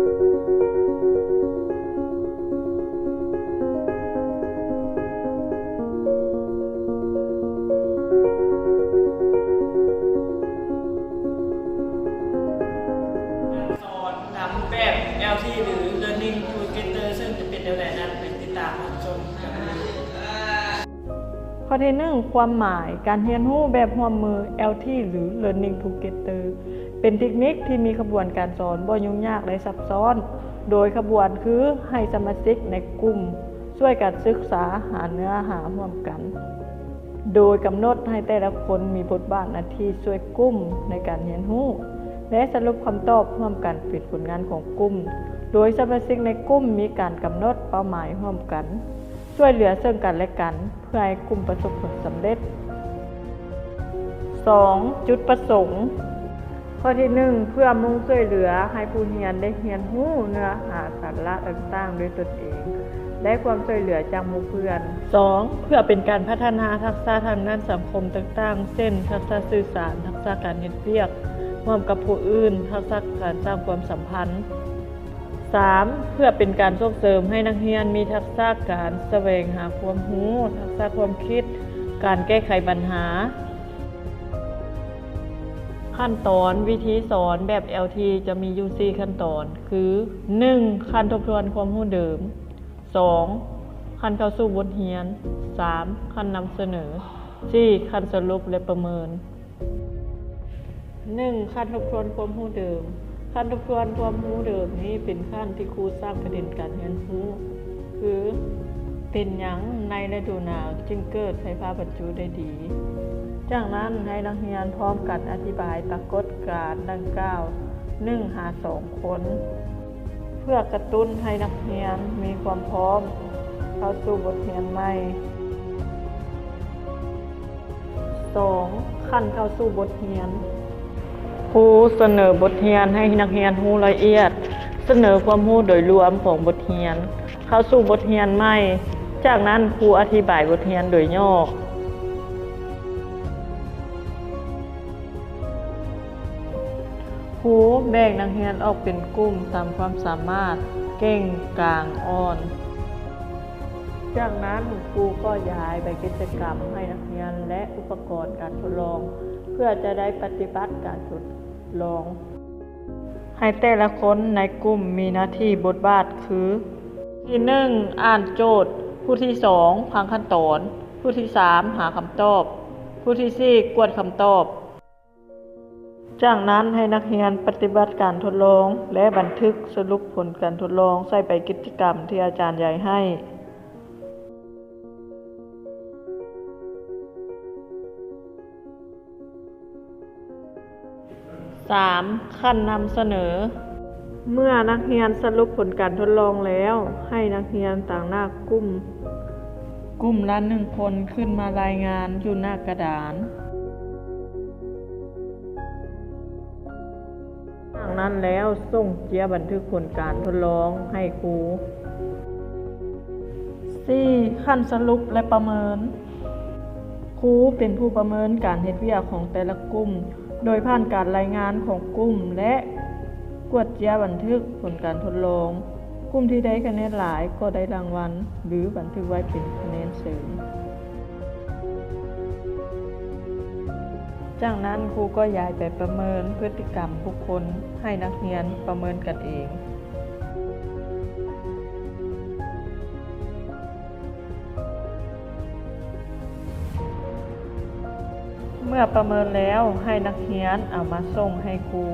ການສອນຕາມຮູບແບບ ແອລທີ ຫຼື Learning Together ເຊິ່ງຈະເປັນແນວໃດນັ້ນ ໄປຕິດຕາມຮັບຊົມກັນເລີຍ. ຂໍ້ທີໜຶ່ງ ຄວາມໝາຍ ການຮຽນຮູ້ແບບຮ່ວມມື ແອລທີ ຫຼື Learning Together ເປັນເຕັກນິກທີ່ມີຂະບວນການສອນບໍ່ຫຍຸ້ງຍາກ ແລະ ຊັບຊ້ອນ. ໂດຍຂະບວນຄືໃຫ້ສະມາຊິກໃນກຸ່ມຊ່ວຍກັນສຶກສາຫາເນື້ອຫາຮ່ວມກັນ, ໂດຍກຳນົດໃຫ້ແຕ່ລະຄົນມີບົດບາດໜ້າທີ່ຊ່ວຍກຸ່ມໃນການຮຽນຮູ້ ແລະ ສະຫຼຸບຄຳຕອບຮ່ວມກັນເປັນຜົນງານຂອງກຸ່ມ, ໂດຍສະມາຊິກໃນກຸ່ມມີການກຳນົດເປົ້າໝາຍຮ່ວມກັນ. ຊ່ວຍເຫຼືອເຊິ່ງກັນແລະກັນ ເພື່ອໃຫ້ກຸ່ມປະສົບຜົນສຳເລັດ. ສອງ ຈຸດປະສົງ. ຂໍ້ທີໜຶ່ງ ເພື່ອມຸ່ງຊ່ວຍເຫຼືອໃຫ້ຜູ້ຮຽນໄດ້ຮຽນຮູ້ເນື້ອຫາສາລະຕ່າງໆດ້ວຍຕົນເອງ ແລະ ຄວາມຊ່ວຍເຫຼືອຈາກໝູ່ເພື່ອນ. ສອງ ເພື່ອເປັນການພັດທະນາທັກສະທາງດ້ານສັງຄົມຕ່າງໆ ເຊັ່ນ ທັກສະສື່ສານ, ທັກສະການເຮັດວຽກຮ່ວມກັບຜູ້ອື່ນ, ທັກສະການສ້າງຄວາມສຳພັນ. ສາມ ເພື່ອເປັນການສົ່ງເສີມໃຫ້ນັກຮຽນມີທັກສະການສະແຫວງຫາຄວາມຮູ້, ທັກສະຄວາມຄິດ, ການແກ້ໄຂບັນຫາ. ຂັ້ນຕອນວິທີສອນແບບ ແອລທີ ຈະມີຢູ່ສີ່ຂັ້ນຕອນ ຄື ໜຶ່ງ ຂັ້ນທົບທວນຄວາມຮູ້ເດີມ, ສອງ ຂັ້ນເຂົ້າສູ່ບົດຮຽນ, ສາມ ຂັ້ນນຳສະເໜີ, ສີ່ ຂັ້ນສະຫຼຸບ ແລະ ປະເມີນ. ໜຶ່ງ ຂັ້ນທົບທວນຄວາມຮູ້ເດີມ. ຂັ້ນທົບທວນຄວາມຮູ້ເດີມນີ້ເປັນຂັ້ນທີ່ຄູສ້າງປະເດັນການຮຽນຮູ້ ຄື ເປັນຫຍັງໃນລະດູໜາວຈຶ່ງເກີດໄຟຟ້າບັນຈຸໄດ້ດີ? ຈາກນັ້ນໃຫ້ນັກຮຽນພ້ອມກັນອະທິບາຍປາກົດການດັ່ງກ່າວ ໜຶ່ງຫາສອງຄົນ. ເພື່ອກະຕຸ້ນໃຫ້ນັກຮຽນມີຄວາມພ້ອມເຂົ້າສູ່ບົດຮຽນໃໝ່. ສອງ ຂັ້ນເຂົ້າສູ່ບົດຮຽນ. ຄູສະເໜີບົດຮຽນໃຫ້ນັກຮຽນຮູ້ລະອຽດ, ສະເໜີຄວາມຮູ້ໂດຍລວມຂອງບົດຮຽນ, ເຂົ້າສູ່ບົດຮຽນໃໝ່, ຈາກນັ້ນຄູອະທິບາຍບົດຮຽນໂດຍຫຍໍ້. ຄູແບ່ງນັກຮຽນອອກເປັນກຸ່ມຕາມຄວາມສາມາດ, ເກັ່ງ, ກາງ, ອ່ອນ. ຈາກນັ້ນຄູກໍຢາຍໃບກິດຈະກຳໃຫ້ນັກຮຽນ ແລະ ອຸປະກອນການທົດລອງ ເພື່ອຈະໄດ້ປະຕິບັດການທົດລອງ. ໃຫ້ແຕ່ລະຄົນໃນກຸ່ມມີໜ້າທີ່ບົດບາດຄື ຜູ້ທີໜຶ່ງ ອ່ານໂຈດ, ຜູ້ທີສອງ ຟັງຂັ້ນຕອນ, ຜູ້ທີສາມ ຫາຄຳຕອບ, ຜູ້ທີສີ່ ກວດຄຳຕອບ. ຈາກນັ້ນໃຫ້ນັກຮຽນປະຕິບັດການທົດລອງ ແລະ ບັນທຶກສະຫຼຸບຜົນການທົດລອງໃສ່ໃບກິດຈະກຳທີ່ອາຈານຢາຍໃຫ້. ສາມ ຂັ້ນນຳສະເໜີ. ເມື່ອນັກຮຽນສະຫຼຸບຜົນການທົດລອງແລ້ວ, ໃຫ້ນັກຮຽນຕາງໜ້າກຸ່ມ, ກຸ່ມລະໜຶ່ງຄົນ ຂຶ້ນມາລາຍງານຢູ່ໜ້າກະດານ. ຈາກນັ້ນແລ້ວ ສົ່ງເຈ້ຍບັນທຶກຜົນການທົດລອງໃຫ້ຄູ. ສີ່ ຂັ້ນສະຫຼຸບ ແລະ ປະເມີນ. ຄູເປັນຜູ້ປະເມີນການເຮັດວຽກຂອງແຕ່ລະກຸ່ມ ໂດຍຜ່ານການລາຍງານຂອງກຸ່ມ ແລະ ກວດເຈ້ຍບັນທຶກຜົນການທົດລອງ. ກຸ່ມທີ່ໄດ້ຄະແນນຫຼາຍກໍໄດ້ລາງວັນ ຫຼື ບັນທຶກໄວ້ເປັນຄະແນນເສີມ. ຈາກນັ້ນຄູກໍຢາຍໄປປະເມີນພຶດຕິກຳບຸກຄົນໃຫ້ນັກຮຽນປະເມີນກັນເອງ. ເມື່ອປະເມີນແລ້ວ ໃຫ້ນັກຮຽນເອົາມາສົ່ງໃຫ້ຄູ.